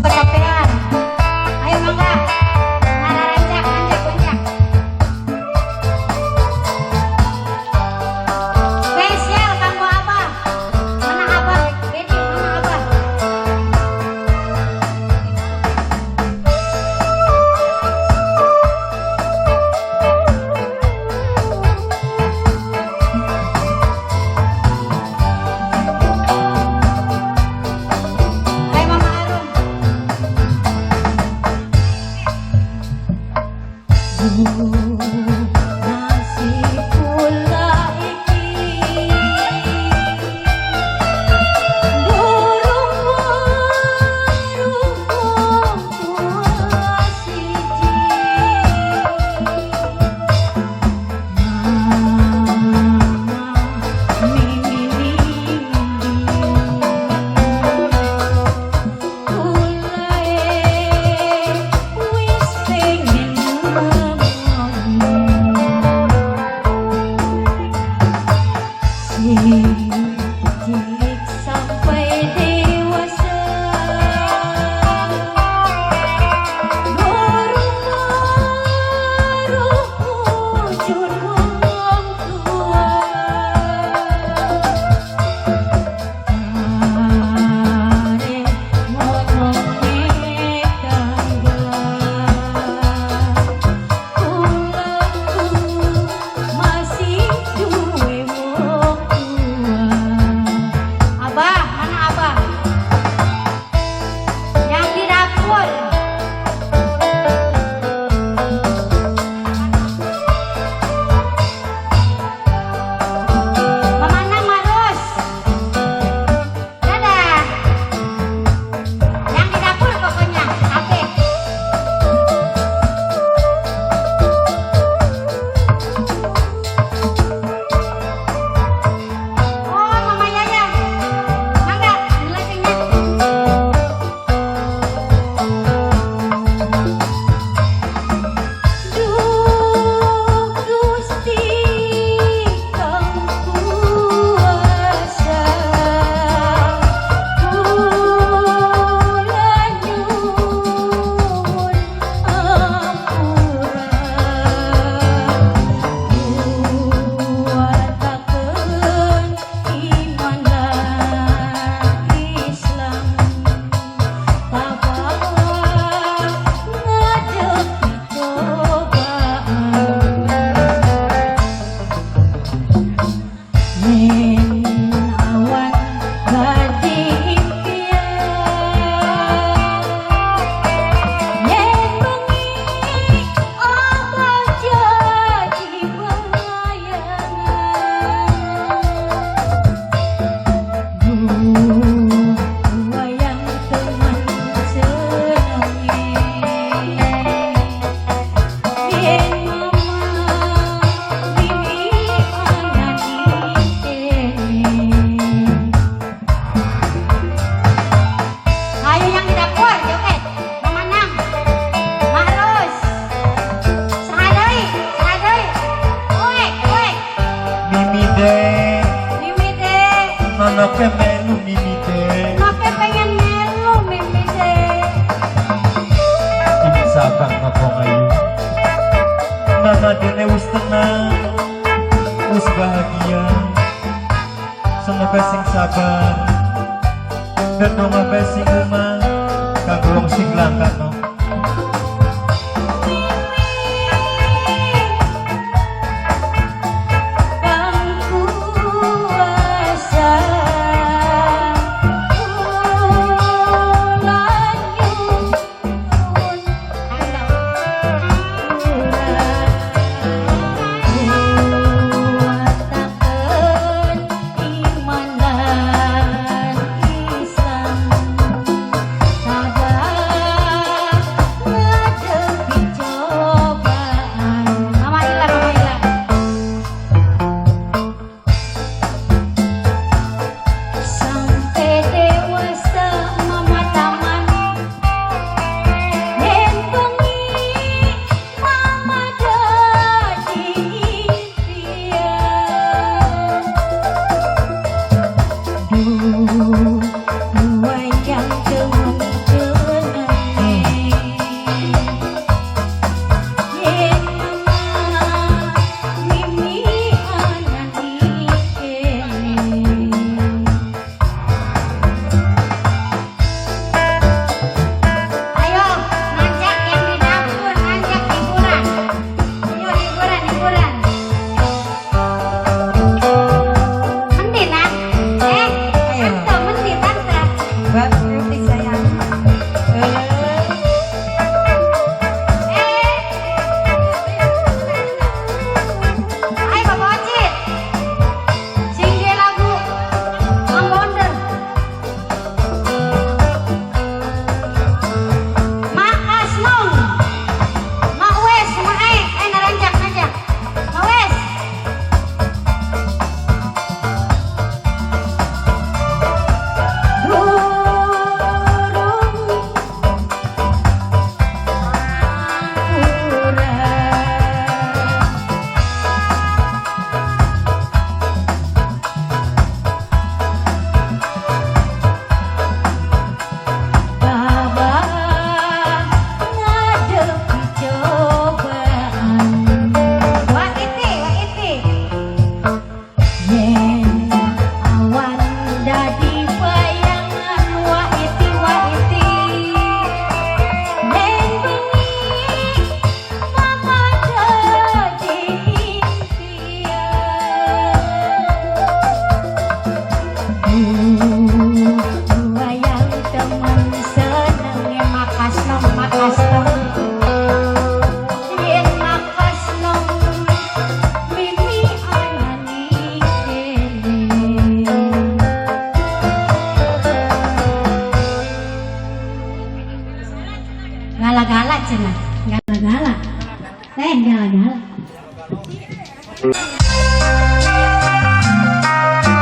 Kecapean. Ayo mangga. Ngarancak, rancak, rancak. Spesial kanggo Abah. Mana Abah? Dedi, mana Abah? Ayo Mama Arum. Nasib kula iki durung weruh wong tua siji. Mama mimi kulae wis pengen nemoni. Sing cilik sampai dewasa durung weruh wujud wong tua. Are ngomonge tangga kulaku masih duwe wong tua. Abah, mana Abah? Yang di dapur. Mama Marus. Dadah. Yang di dapur pokoknya. Oke. Oh, Mama Yaya. Mangga, jelasinnya. Duh Gusti kang kuasa, kula nyuwun ampura, kuwataken iman lan Islam, tabah ngadepi cobaan. Yen awan dadi impian, yen bengi abah jadi bayangan. Duh wayang temen senenge, yen mama mimi ana di kene. Ayo yang di dapur joget, Mama Nang, Mahrus, Sahadoi, Sahadoi, Uek, Uek, Mimi de, Mimi de, nono pe melu Mimi de. Nope pengen melu Mimi de. Ini sabar nopo ngayu. Mama dene wis tenang, wis bahagia. Semoga sing sabar dan donga bae sing umah kanggo wong sing langka no. Kang kuasa, kula nyuwun ampura, kuwataken iman lan Islam, tabah Sayang. Eh. Ayo Bapak Ocit. Sing duwe lagu Mang Bonder. Mak Asnong. Mak Wes, Mak E, naranjak aja. Mak Wes. Durung Babah ngadepi cobaan. Wah iti, wah iti. Yen awan dadi bayangan, wah iti, wah iti. Yen bengi mama dadi impian. Wayang temen senenge makasnom makasnom. Yen makasnom mimi anani kene. Gala-gala cenah, gala-gala. Gala-gala.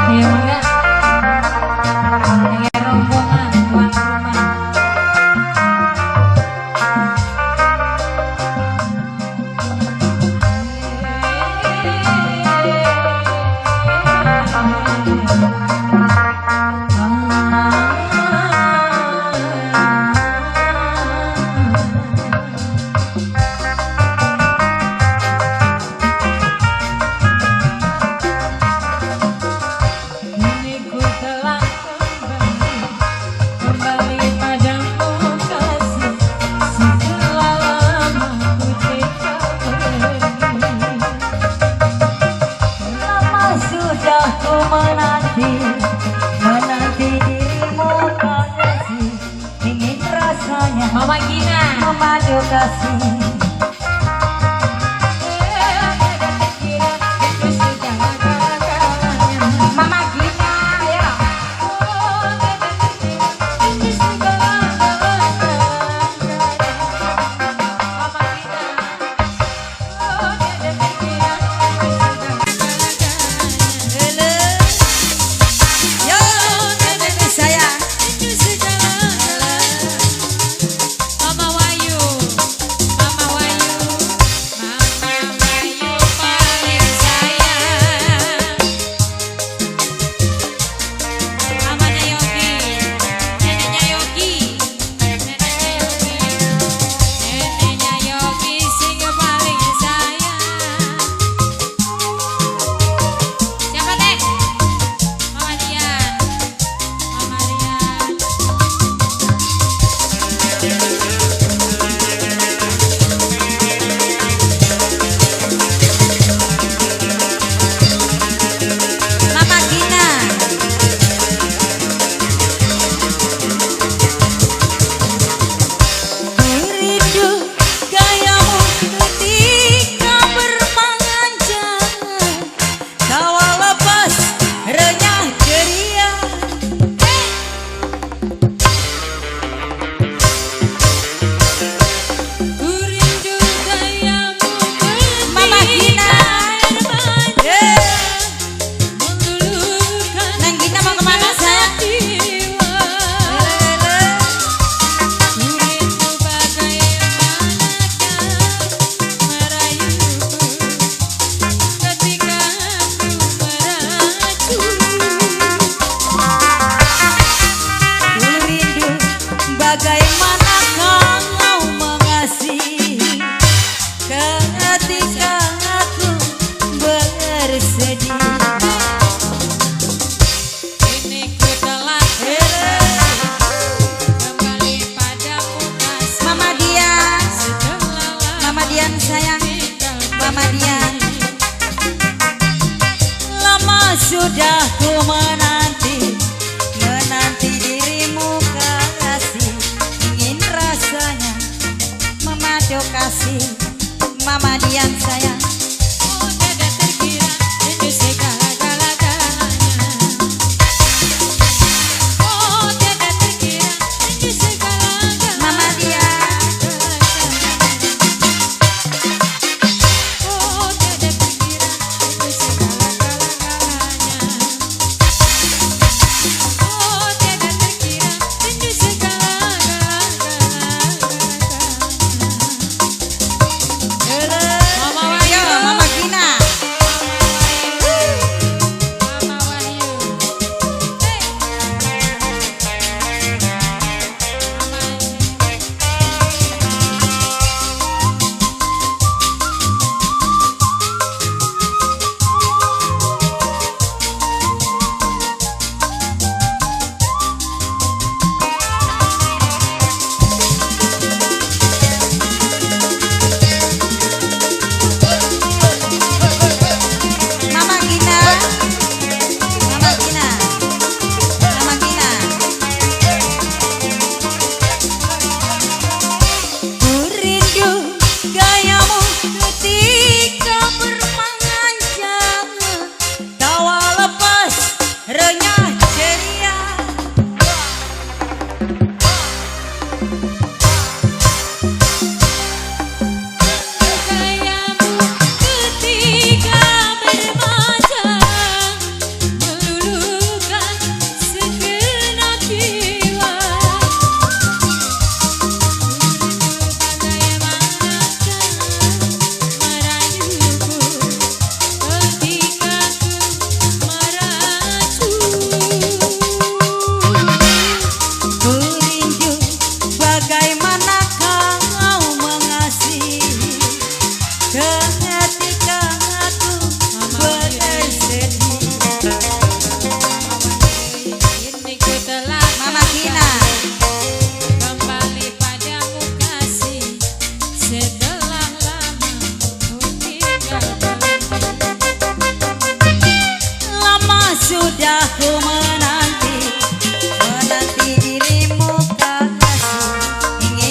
Ayo mangga. Ayo rombongan tuan rumah. Kini ku telah kembali, kembali padamu kasih. Setelah lama ku tinggal pergi. Lama sudah ku menanti, menanti dirimu kasih. Ingin rasanya Mama Gina. Memadu kasih. Ada terkira itu segala-galanya. Mama Gina, ayo. Oh, ada terkira itu segala-galanya. Mama Gina. Oh, ada terkira itu segala-galanya. Hele. Yo, nenek sayang. Itu segala-galanya. Mama Wahyu, Mama Wahyu, Mama Wahyu paling sayang. Mamanya Yogi, neneknya Yogi, neneknya Yogi, neneknya Yogi sing paling sayang. Siapa teh? Mama Dian, Mama Dian. Mama Gina. Rindu gayamu ketika bermanja. Tawa lepas renyah ceria. Ku rindu gayamu Mama Gina. ketika bermanja, Eh, meluluhkan Neng Gina mau kemana sayang? jiwa. Hele. Ku rindu bagaimanakah merayuku ketika aku meracu. Ku rindu bagaimana kau mengasihi ketika aku bersedih. Kini ku telah kembali padamu kasih. Mama Dian, Setelah Mama Dian sayang, tinggal Mama Dian. Lama sudah ku menanti, menanti dirimu kasih. Bagaimana kau mengasihi ketika aku bersedih? Kini ku telah Mama Gina. kembali padamu kasih, setelah lama ku tinggalkan. Lama sudah ku menanti, menanti dirimu kasih.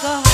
Joko.